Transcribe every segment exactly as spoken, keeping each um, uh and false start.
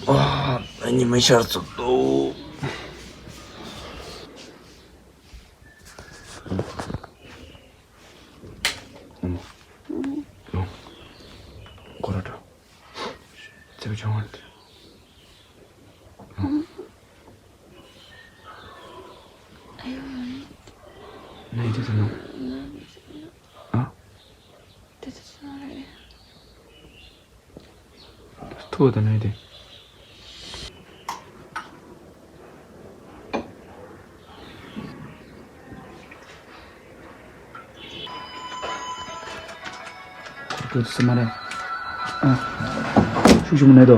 ཨ། ཉི་མ་ཤར་ཚར་འདུག། ཁོ་ར་འགྲོ། ཙེ་བ་ཆུང་བ་འདི། ཨ་ཡོ། ནའི་དེ་ཚོ་ནོ། ཨ། དེ་ཚོ་ནོ་རེད། ཐུག་དང་ནའི་དེ། འགྲོ་དུས་སུ་མ་རེད། ཨ། ཤུགས་ཤུགས་མ་ནས་དོ།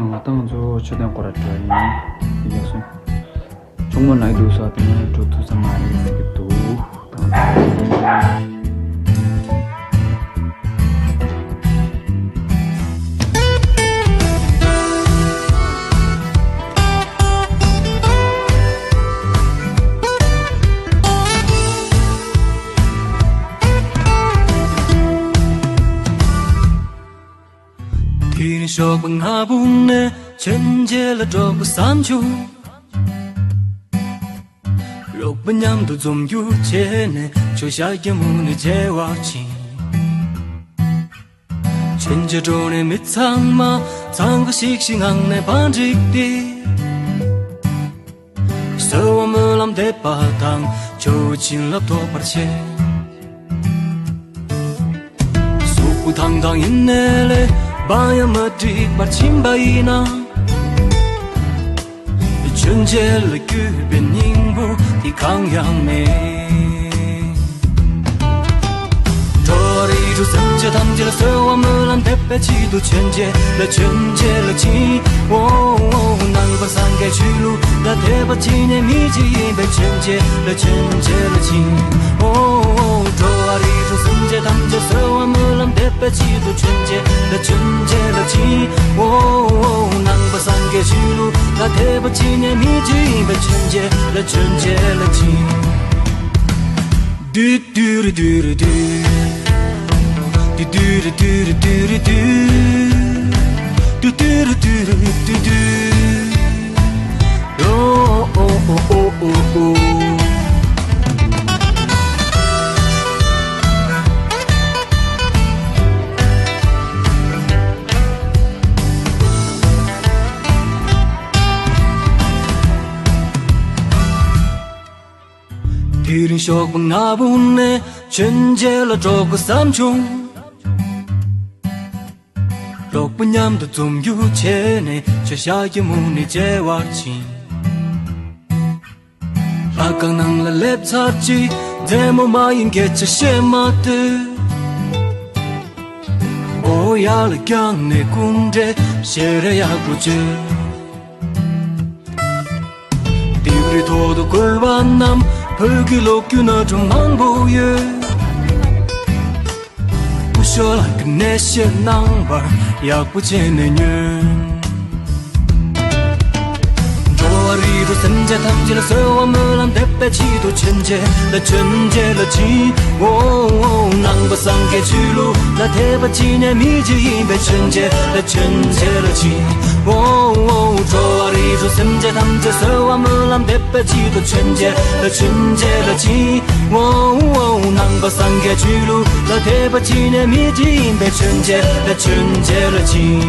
ང་ཏང་ཚོ་མཆོད་རྟེན་སྐོར་ར་འགྲོ་ཡིན། ཡག་སོང་། གཅུང་མོ་ལ་འདུག་ས་དེ་ནས་འགྲོ་ཐུབ་ས་མ་རེད་ཟེར་གི་འདུག། དེ་རིང་ཞོགས་པ་སྔ་པོ་ནས་མཆོད་མཇལ་ལ་འགྲོ་དགོས་བསམ་བྱུང་། རོགས་པ་མཉམ་དུ་འཛོམས་རྒྱུ་བྱས་ནས་ཆུ་ཤག་གི་མུ་ནས་མཇལ་བར་ཕྱིན། མཆོད་མཇལ་འགྲོ་ནས་མི་ཚང་མ་འཚང་ཁ་ཤིག་ཤིག་ངང་ནས་བང་བསྒྲིགས་ཏེ། གསོལ་བ་སྨོན་ལམ་འདེབས་པ་དང་ཇོ་བོའི་བྱིན་རླབས་ཐོབ་པར་བྱེད། གཟུགས་པོ་ཐང་ཐང་ཡིན་ནའི་ལས་བག་ཡངས་མ་བསྒྲིགས་པར་ཕྱིན་པ་ཡིན་ན། མཆོད་མཇལ་ལ་བརྒྱུད་པའི་སྙིང་པོ་དེ་གང་ཡང་མེད། འགྲོ་བ་རིགས་དྲུག་སེམས་ཅན་ཐམས་ཅད་ལ་གསོལ་བ་སྨོན་ལམ་འདེབས་པའི་ཆེད་དུ་མཆོད་མཇལ་ལ་མཆོད་མཇལ་ལ་ཕྱིན། ཨོ་ཨོ་ནང་པ་སངས་རྒྱས་ཆོས་ལུགས་ལ་དད་པ་བྱེད་མཁན་མི་གཅིག་ཡིན་པའི་མཆོད་མཇལ་ལ་མཆོད་མཇལ་ལ་ཕྱིན། ཨོ་ཨོ་འགྲོ་བ་རིགས་དྲུག་སེམས་ཅན་ཐམས་ཅད་གསོལ་བ་སྨོན་ལམ་འདེབས་པའི་ཆེད་དུ་མཆོད་མཇལ་ལ་མཆོད་མཇལ་ལ་ཕྱིན། ཨོ་ཨོ་ནང་པ་སངས་རྒྱས་ཆོས་ལུགས་ལ་དད་པ་བྱེད་མཁན་མི་གཅིག་ཡིན་པའི་མཆོད་མཇལ་ལ་མཆོད་མཇལ་ལ་ཕྱིན། དུ་དུ་རུ་དུ་རུ་དུ། དུ་དུ་རུ་དུ་རུ་དུ་རུ་དུ། དུ་དུ་རུ་དུ་རུ་དུ་དུ། ཨོ་ཨོ་ཨོ་ཨོ་ཨོ། དེ་རིང་ཞོགས་པ་སྔ་པོ་ནས་མཆོད་མཇལ་ལ་འགྲོ་དགོས་བསམ་བྱུང་། རོགས་པ་མཉམ་དུ་འཛོམས་རྒྱུ་བྱས་ནས་ཆུ་ཤག་གི་མུ་ནས་མཇལ་བར་ཕྱིན། ལྷ་ཁང་ནང་ལ་སླེབས་ཚར་རྗེས་མཛེས་མོ་མ་ཡིན་སྐད་ཆ་བཤད་མ་སྡོད། ཨོ་ཡར་ལ་བརྐྱངས་ནས་སྐུ་འདྲེན་ཞལ་རས་ཡག་པོ་བྱོས། ལྡེབས་རིས་ཐོག་ཏུ་བཀོད་པ་རྣམས་བོད་ཀྱི་ལོ་རྒྱུས་ནང་དུ་མང་པོ་ཡོད། སྐུ་ཞབས་ལགས་ཀྱིས་གནས་བཤད་གནང་བར་ཡག་པོ་བྱས་ནས་ཉོན། འགྲོ་བ་རིགས་དྲུག་སེམས་ཅན་ཐམས་ཅད་ལ་གསོལ་བ་སྨོན་ལམ་འདེབས་པའི་ཆེད་དུ་མཆོད་མཇལ་ལ་མཆོད་མཇལ་ལ་ཕྱིན། ཨོ་ཨོ་ནང་པ་སངས་རྒྱས་ཆོས་ལུགས་ལ་དད་པ་བྱེད་མཁན་མི་གཅིག་ཡིན་པའི་མཆོད་མཇལ་ལ་མཆོད་མཇལ་ལ་ཕྱིན། ཨོ་ཨོ་འགྲོ་བ་རིགས་དྲུག་སེམས་ཅན་ཐམས་ཅད་གསོལ་བ་སྨོན་ལམ་འདེབས་པའི་ཆེད་དུ་མཆོད་མཇལ་ལ་མཆོད་མཇལ་ལ་ཕྱིན། ཨོ་ཨོ་ནང་པ་སངས་རྒྱས་ཆོས་ལུགས་ལ་དད་པ་བྱེད་མཁན་མི་གཅིག་ཡིན་པའི་མཆོད་མཇལ་ལ་མཆོད་མཇལ་ལ་ཕྱིན།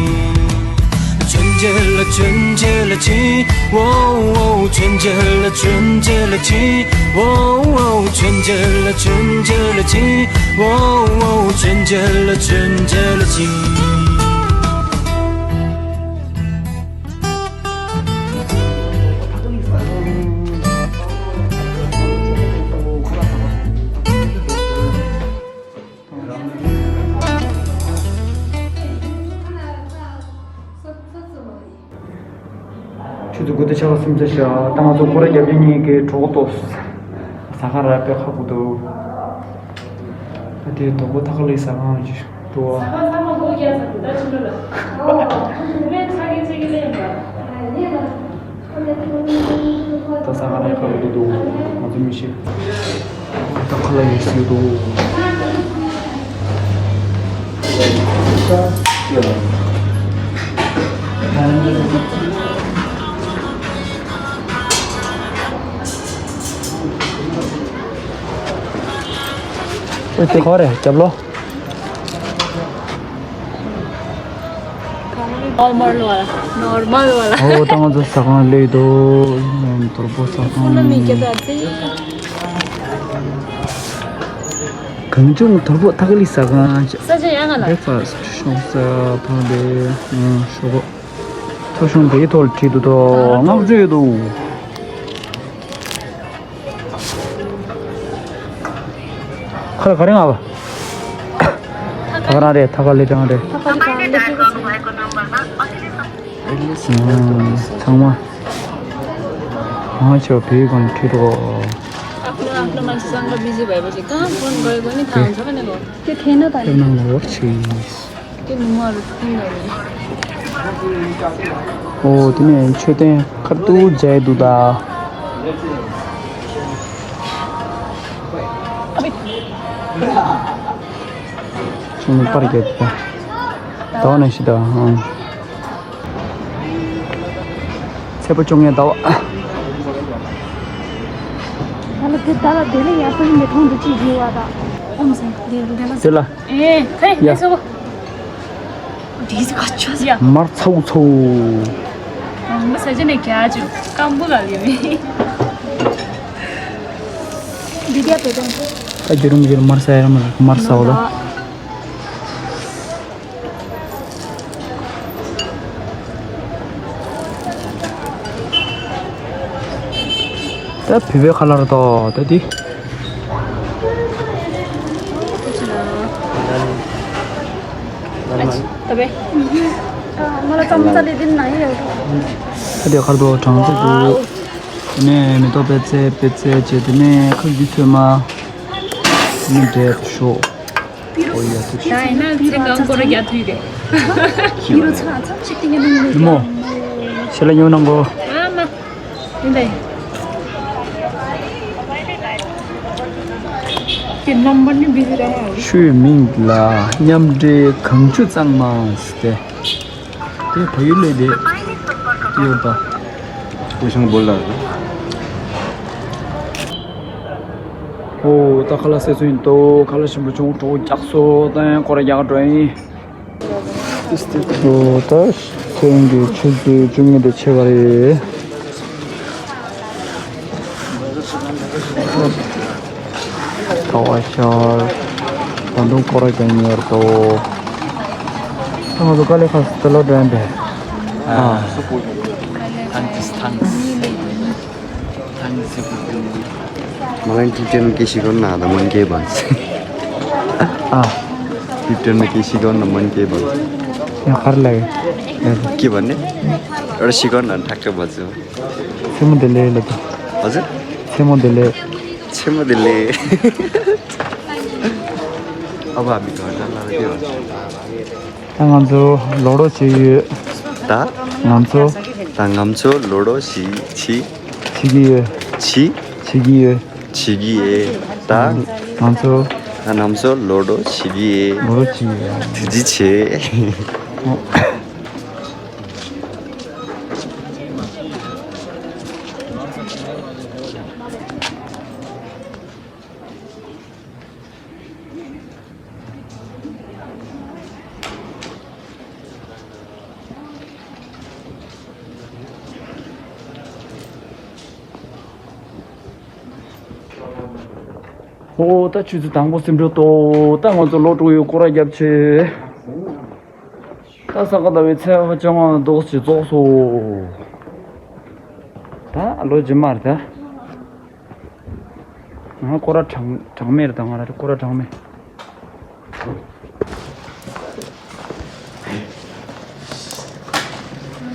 མཆོད་མཇལ་ལ་མཆོད་མཇལ་ལ་ཕྱིན། ཨོ་ཨོ་མཆོད་མཇལ་ལ་མཆོད་མཇལ་ལ་ཕྱིན། ཨོ་ཨོ་མཆོད་མཇལ་ལ་མཆོད་མཇལ་ལ་ཕྱིན། ཨོ་ཨོ་མཆོད་མཇལ་ལ་མཆོད་མཇལ་ལ་ཕྱིན། ཆུ་ཚོད་དགུ་དང་ཕྱེད་ཀ་སུམ་ཆ་བཞག་ད་ང་ཚོ་སྐོར་ར་རྒྱབ་ཀྱི་གཉིས་ཀྱི་གྲོགས་ཏོ། ཟ་ཁང་ར་དཔེ་ཁག་པོ་འདུག་ཨ་དེ་དོ་པོ་ཐག་ལི་ཟ་ཁང་ཅིག་འདུག་ཨ། ཟ་ཁང་ཚང་མ་སྒོ་རྒྱག་ཚར་འདུག་ད་ཕྱི་ལོགས་ལ། ཨོ། ཁོང་ཚོ་མེད་ཚ་གི་ཚ་གི་ལེན་པ། ད་ས་ག་ནས་ཁ་ལོ་འདུག་ང་ཚོ་མི་ཤེས། ད་ཁ་ལ་ཡིན་ཤེས་འདུག་ཨེ་དེ་ཁོ་རེད་རྒྱབ་ལོ། Normal वाला, normal वाला. ཨོ་ད་ང་ཚོ་ཟ་ཁང་སླེབས་འདུག་དོལ་པོ་ཟ་ཁང་། གངས་ལྗོངས་དོལ་པོ་ཐག་ལི་ཟ་ཁང་། ས་ཆ་ཡག་ང་ལ། Breakfast ཤོང་ས་ཕང་པའི་ཤོག་གོ། ཐོ་གཞུང་བོད་ཡིག་ཐོག་ལ་བྲིས་འདུག་དོ་ང་བརྗོད་འདུག་ཁ་ལ་ག་རེ་ང་བ། ཐ་ཀ་རང་རེད། ཐ་ཀ་ལི་ཀྲང་རེད། ཚང་མ། ང་ཆོ་བོད་ཡིག་སྒང་ལ་བྲིས་འདུག་ཁྱེད་ནང་ལ་འོར་ཆེ། ཨོ་དེ་ནས་མཆོད་རྟེན་ཁར་ཏུ་མཇལ་འདུག་ད། ཅུང་པར་རྒྱབ་ད། ད་བ་ན་ཤི་ད་ཧང་། ཚེས་པ་བཅོ་ལྔའི་ཟླ་བ། ད་ལ་དེ་ད་ལ་དེ་ལས་ཡག་པོ་ཡིན་པའི་མཐོང་འདུག་ཅིག་ཡོད་བ་ད། ཨོམ་སེང་དེ་ལ་དེ་ལ། དེ་ལ། ཨེ་ཁ་ཡ་ཡ་སོ། དེ་ཟ་ག་ཆོ་ཟ། ཡ། མར་ཚའུ་ཚའུ། ཨང་མ་ས་ཅི་ནས་རྒྱ་ཅུ་སྐམ་པོ་ལ་ཡོད་མི། འདི་རྒྱ་པེ་དང་། ད་རྒྱུ་རུམ་རྒྱུ་རུམ་མར་ས་ཡ་ར་མ་ལ་མར་ས་འོ་ལ། ད་བོད་པའི་ཁ་ལར་ཏོ་ད་འདི། ད་བས། ད་འདི་ཁར་ཏོ་གྲང་ཙི་འདུག་དེ་ནས་མེ་ཏོག་པད་ཚལ་པད་ཚལ་བྱས་དེ་ནས་ཁ་རྒྱུ་ཐོད་མ། དེ་ནས་འབྲས་ཤོག་ཨོ་ཡ་ཐུགས་ཆེ། ད་ཡིན་ན་ཚེ་གང་སྐོར་རྒྱག་ཐུབ་རེད། ཁྱི་རོ་ཚ་ཚ་ཞིག་ཏིང་ངེ་ནང་མི་མོ། ཞེ་ལ་ཉོ་གནང་གོ། ཨ་མ། ཡིན་ད་ཡིན། ཁྱེད་རྣམ་པ་ནི་བི་ཟི་ར་ཡ། ཆུའི་མིང་ལ་མཉམ་འབྲེལ་གངས་ཆུ་གཙང་མ་ཟེར་ཏེ། དེ་བལ་ཡུལ་ལས་དེ་ཡོད་པ། ཀུ་ཤང་བོ་ལ། ཨོ་ད་ཁ་ལག་བཟས་ཚུལ་ཡིན་ཏོ། ཁ་ལག་ཞིམ་པོ་བྱུང་། གྲོགས་རྒྱག་སོ་ད་ཡང་སྐོར་ར་རྒྱག་འགྲོ་ཡིན། ཨོ་ད་ཐེངས་འདི་ཆུ་ཚོད་བཅུ་གཉིས་དང་ཕྱེད་ཀ་རེད། ཁ་བ་ཤར། ད་དུང་སྐོར་ར་རྒྱག་ཉེར་ཏོ། ད་ང་ཚོ་དཀའ་ལས་ཁག་སེ་ལོ་འགྲོ་ཡིན་པས། ཨ། ཐང་ཀིས་ཐང་ཀིས། ཐང་ཀིས། མ་ལན་ཀི་ཅན་ཀི་ཤི་གོན་ན་ད་མོན་ཀེ་བན། ཨ། ཀི་ཅན་ཀི་ཤི་གོན་ན་མོན་ཀེ་བན། ཡང་ཁར་ལ་ཡོད། ཀི་བན་ནི། ཨར་ཤི་གོན་ན་ཐག་གི་བ་ཟོ། སེ་མོ་དེ་ལས་ལ་དུ། བ་ཟོ། སེ་མོ་དེ་ལས། སེ་མོ་དེ་ལས། ཨ་བ་མི་གོན་ན་ལ་ཀི་བན། ད་ང་ཚོ་ལོ་རོ་བྱེད་ཡོད། ད། ང་ཚོ། ད་ང་ཚོ་ལོ་རོ་བྱེད་བྱེད། བྱེད་ཀྱི་ཡོད། བྱེད། བྱེད་ཀྱི་ཡོད། བྱེད་ཀྱི་ཡོད། ད། ང་ཚོ། ད་ང་ཚོ་ལོ་རོ་བྱེད་ཀྱི་ཡོད། ལོ་རོ་བྱེད་ཀྱི་ཡོད། དེ་ཅི་བྱེད། ཨོ་ད་ཆུ་ཚོད་དང་པོ་སེམས་འགྲོ་ཏོ། ད་ང་ཚོ་ལོ་དྲུག་ཡོད་སྐོར་ར་རྒྱབ་ཆེ། ད་ས་ག་ཟླ་བའི་ཚེས་པ་བཅོ་ལྔ་རྡོག་ཅིག་རྫོགས་སོ། ད་ལོ་རྗེས་མ་རེད་ད། ང་སྐོར་ར་གྲངས་གྲངས་མེད་རེད་ད། ང་ར་སྐོར་ར་གྲངས་མེད།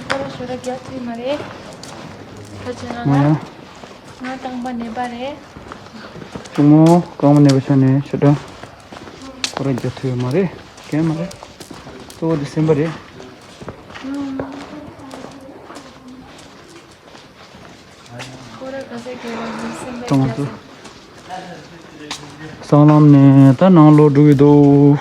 སྐོར་ར་ཞོ་ར་རྒྱག་ཐུབ་མ་རེད། ཁ་ཆེ་ན་ང་ཡང་། ང་རྐང་པ་ནད་པ་རེད། གཅུང་མོ་རྐང་པ་ནད་པ་ཆགས་ནས་ཞེ་དྲག་སྐོར་ར་རྒྱག་ཐུབ་ཡོད་མ་རེད། གན་མ་རེད། གཙོ་བོ་དེ་སེམས་པ་རེད། སྐོར་ར་ག་ཚད་རྒྱག་པ་ཡིན་སེམས་པ་རྒྱག་ཚད། སྲང་ལམ་ནས་ད་ནང་ལོག་འགྲོ་གི་འདུག